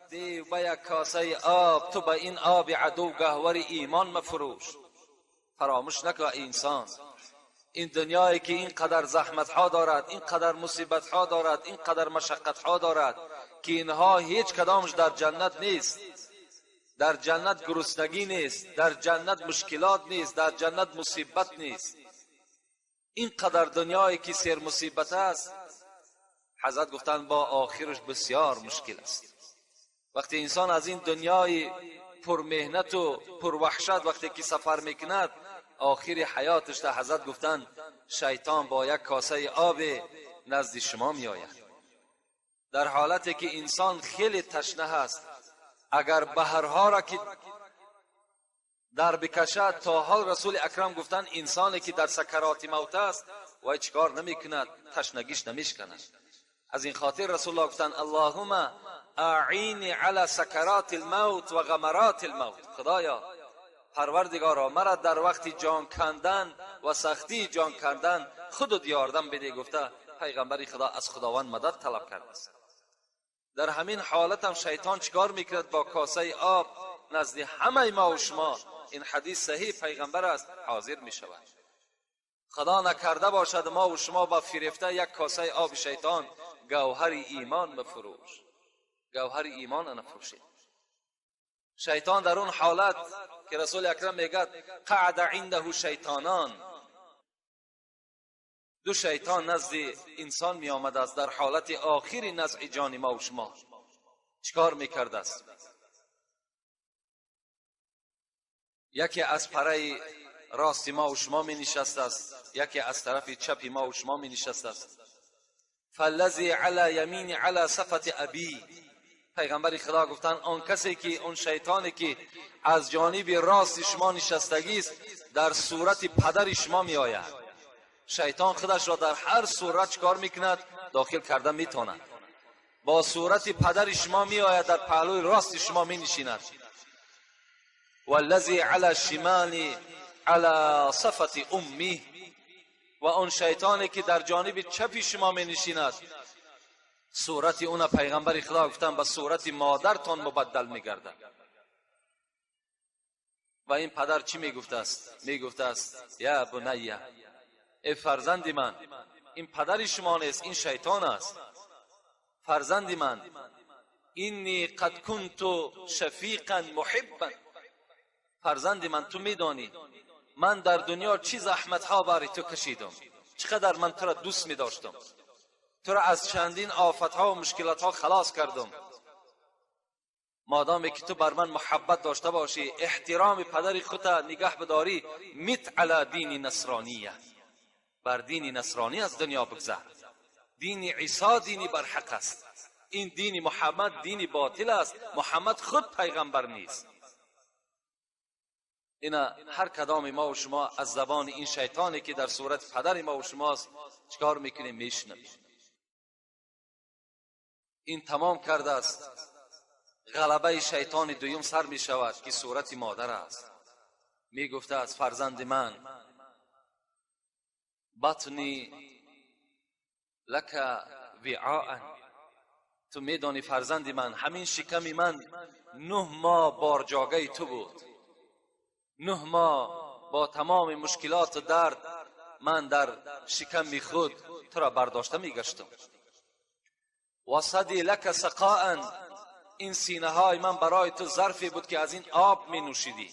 دیو به یک کاسه آب، تو به این آب عدو گهور ایمان مفروش. فراموش نکن انسان، این دنیایی که اینقدر زحمت ها دارد، اینقدر مصیبت ها دارد، اینقدر مشقت ها دارد که اینها هیچ کدامش در جنت نیست. در جنت گرسنگی نیست، در جنت مشکلات نیست، در جنت مصیبت نیست. اینقدر دنیایی که سر مصیبت است، حضرت گفتند با آخرش بسیار مشکل است. وقتی انسان از این دنیای پر مهنت و پر وحشت وقتی که سفر میکند، آخر حیاتش در حضرت گفتند شیطان با یک کاسه آب نزد شما می آید. در حالتی که انسان خیلی تشنه هست، اگر بحرها را که در بکشد، تا حال رسول اکرم گفتند انسانی که در سکرات موت است وای چیکار نمیکند، تشنگیش نمیشکند. از این خاطر رسول الله گفتند اللهم اعینی علی سکرات الموت و غمرات الموت. خدایا پروردگارا مرا در وقت جان کندن و سختی جان کندن خودت یاردم بده. گفته پیغمبر خدا از خداوند مدد طلب کرده است. در همین حالت هم شیطان چیکار میکرد؟ با کاسه آب نزد همه ما و شما، این حدیث صحیح پیغمبر است، حاضر میشود. خدا نکرده باشد ما و شما با فریفته یک کاسه آب شیطان گوهر ایمان بفروش، گوهر ایمان نفروشید. شیطان در اون حالت که رسول اکرم میگد قعد عنده شیطانان، دو شیطان نزد انسان می آمد است در حالت آخر نزع جان ما و شما. چیکار میکرد است؟ یکی از پره راست ما و شما می نشست است، یکی از طرف چپ ما و شما می نشست است. فالذی علی یمین علی صفت ابی، پیغمبر خدا گفتن آن کسی که اون شیطانی که از جانب راست شما نشستگی است در صورت پدر شما می آید. شیطان خودش را در هر صورت چکار میکند؟ داخل کرده میتواند. با صورت پدر شما می آید، در پهلوی راست شما می نشیند. والذی علی شمال علی صفت امی، و آن شیطانی که در جانب چپ شما می نشیند صورت اون پیغمبر خدا گفتن به صورت مادرتان مبدل میگردد. و این پدر چی میگفته است؟ میگفته است یا بنیه، ای فرزند من، این پدر شما نیست، این شیطان است. فرزند من، اینی قد کنت شفیقا محبا، فرزند من تو میدانی من در دنیا چی زحمت ها برای تو کشیدم، چقدر من تو را دوست می داشتم، تو را از چندین آفت ها و مشکلات ها خلاص کردم. مادامی که تو بر من محبت داشته باشی، احترام پدر خودت نگه بداری، میت علی دین نصرانیه، بر دین نصرانی از دنیا بگذر. دین عیسی دینی بر حق است، این دین محمد دین باطل است، محمد خود پیغمبر نیست. اینا هر کدام ما و شما از زبان این شیطانی که در صورت پدر ما و شماست چکار میکنیم؟ میشنویم. این تمام کرده است. غلبه شیطان دویم سر می شود که صورت مادر است. می گفته از فرزند من، بطنی لک وعاء، تو میدانی فرزند من، همین شکم من 9 ماه بارجاگه تو بود، 9 ماه با تمام مشکلات و درد من در شکم خود تو را برداشته میگشتم. و صدی لک سقاء، این سینه های من برای تو ظرفی بود که از این آب می نوشیدی.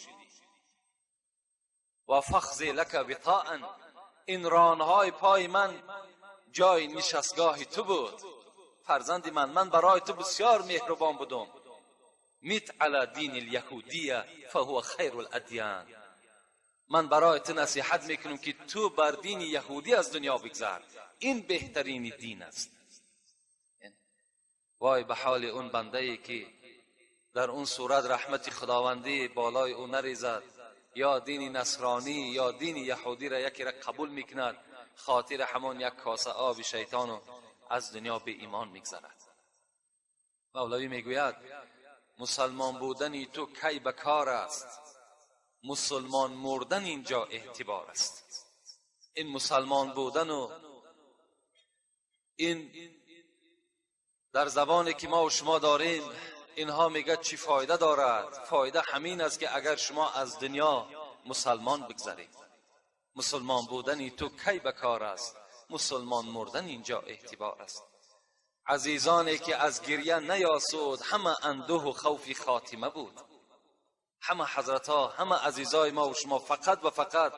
و فخذی لک وطاء، این رانهای پای من جای نشستگاه تو بود. فرزند من، من برای تو بسیار مهربان بودم. میت علی دین الیهودیه فهو خیر الادیان، من برای تو نصیحت میکنم که تو بر دین یهودی از دنیا بگذر، این بهترین دین است. وای به حال اون بنده ای که در اون صورت رحمت خداوندی بالای او نریزد، یا دین نصرانی یا دین یهودی را یکی را قبول میکند، خاطر همان یک کاسه آب شیطان از دنیا به ایمان میگذرد. مولوی میگوید مسلمان بودن تو کی به کار است، مسلمان مردن اینجا اعتبار است. این مسلمان بودن و این در زبانی که ما و شما داریم اینها میگه چی فایده دارد؟ فایده همین است که اگر شما از دنیا مسلمان بگذرید. مسلمان بودن تو کی بکار است؟ مسلمان مردن اینجا اعتبار است. عزیزانی که از گریه نیاسود، همه اندوه و خوف خاتمه بود. همه حضرت ها، همه عزیزای ما و شما فقط و فقط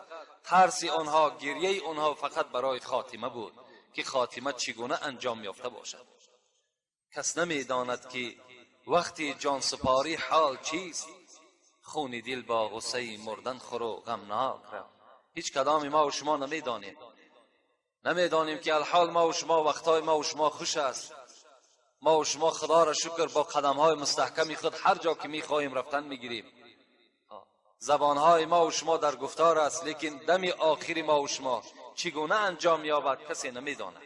ترس آنها، گریه آنها فقط برای خاتمه بود که خاتمه چگونه انجام یافته باشد. کس نمیداند که وقتی جان سپاری حال چیست. خون دل با غصه مردن خور و غمناک را. هیچ کدام ما و شما نمیدانیم، نمیدانیم که الحال ما و شما وقتای ما و شما خوش است. ما و شما خدا را شکر با قدم های مستحکمی خود هر جا که میخواهیم رفتن میگیریم. زبانهای ما و شما در گفتار است، لیکن دم آخری ما و شما چگونه انجام یابد کسی نمیداند.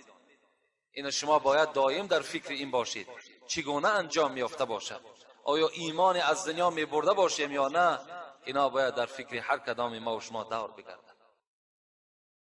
این شما باید دایم در فکر این باشید چگونه انجام یافته باشد. آیا ایمان از دنیا میبرده باشیم یا نه؟ اینا باید در فکر هر کدام ما و شما دور بگردد.